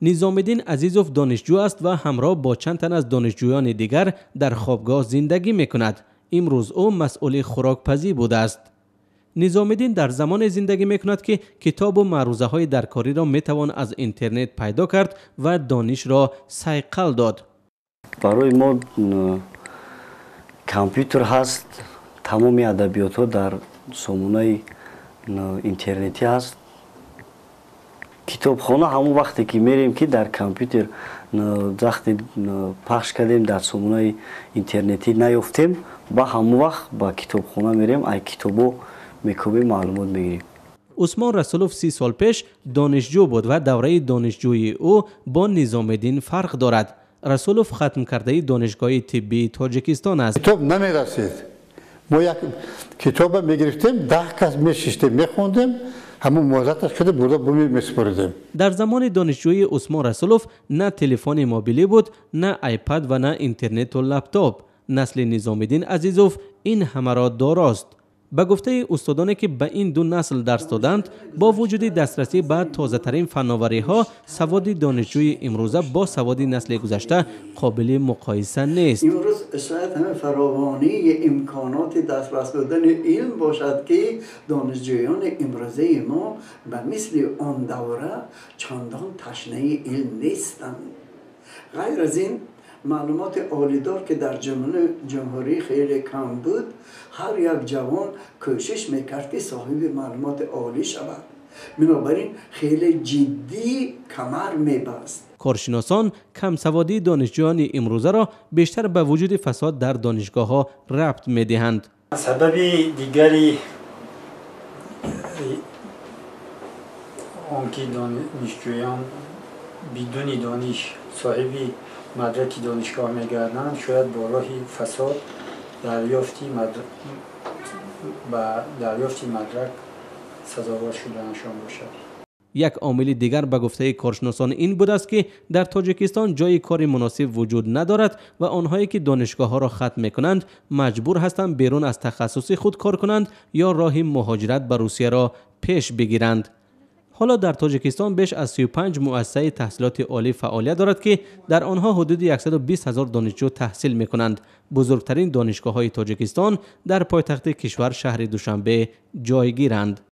Низомиддин Азизов донишҷӯ аст ва ҳамроҳ бо чанд тан аз донишҷӯёни дигар дар хобгоҳ зиндагӣ мекунад. Имрӯз ӯ масъули хӯрокпазӣ будааст. Низомиддин дар замоне зиндагӣ мекунад, ки китобу маърузаҳои даркориро метавон аз интернет пайдо кард ва донишро сайқал дод. Барои мо компютер ҳаст, тамоми адабиётҳо дар сомонаи интернетӣ ҳаст. Китобхона ҳамон вақте ки мерем, ки дар компютер вақте пахш кардем, дар сомонаи интернетӣ наёфтем, ба ҳамон вақт ба китобхона мерем, ай китобо мекобем, маълумот мегирем. Усмон Расулов 30 сол пеш донишҷӯ буд ва давраи донишҷӯии ӯ бо Низомиддин фарқ дорад. Расулов хатмкардаи Донишгоҳи тиббии Тоҷикистон аст. Китоб намерасид. Мо як китоба мегирифтем, 10 кас мешиштем, мехондем, ҳамон муҳлаташ шуда бурда месупоридем. Дар замони донишҷӯии Усмон Расулов на телефони мобилӣ буд, на айпад ва на интернету лаптоп. Насли Низомиддин Азизов ин ҳамаро дорост. Ба гуфтаи устодоне, ки ба ин ду насл дарс доданд, бо вуҷуди дастрасӣ ба тозатарин фанновариҳо, саводи донишҷӯи имрӯза бо саводи насли гузашта қобили муқоиса нест. Имрӯз шояд ҳама фаровонии имконоти дастрас будани илм бошад, ки донишҷӯёни имрӯзаи мо ба мисли он давра чандон ташнаи илм нестанд. Ғайр аз ин, маълумоти олидор, ки дар ҷумҳурӣ хеле кам буд, ҳар як ҷавон кӯшиш мекард, ки соҳиби маълумоти олӣ шавад. Бинобар ин хеле ҷиддӣ камар мебаст. Коршиносон камсаводии донишҷӯёни имрӯзаро бештар ба вуҷуди фасод дар донишгоҳҳо рабт медиҳанд. Сабаби дигари он ки донишҷӯён бидуни дониш соҳиби мадраки донишгоҳ мегарданд, шояд бо роҳи фасод ба дарёфти мадрак сазовор шуданашон бошад. Як омили дигар, ба гуфтаи коршиносон, ин будааст, ки дар Тоҷикистон ҷойи кори муносиб вуҷуд надорад ва онҳое, ки донишгоҳҳоро хатм мекунанд, маҷбур ҳастанд берун аз тахассуси худ кор кунанд ё роҳи муҳоҷират ба Русияро пеш бигиранд. Ҳоло дар Тоҷикистон беш аз 35 муассисаи таҳсилоти олӣ фаъолият дорад, ки дар онҳо ҳудуди 120 ҳазор донишҷӯ таҳсил мекунанд. Бузургтарин донишгоҳҳои Тоҷикистон дар пойтахти кишвар, шаҳри Душанбе, ҷойгиранд.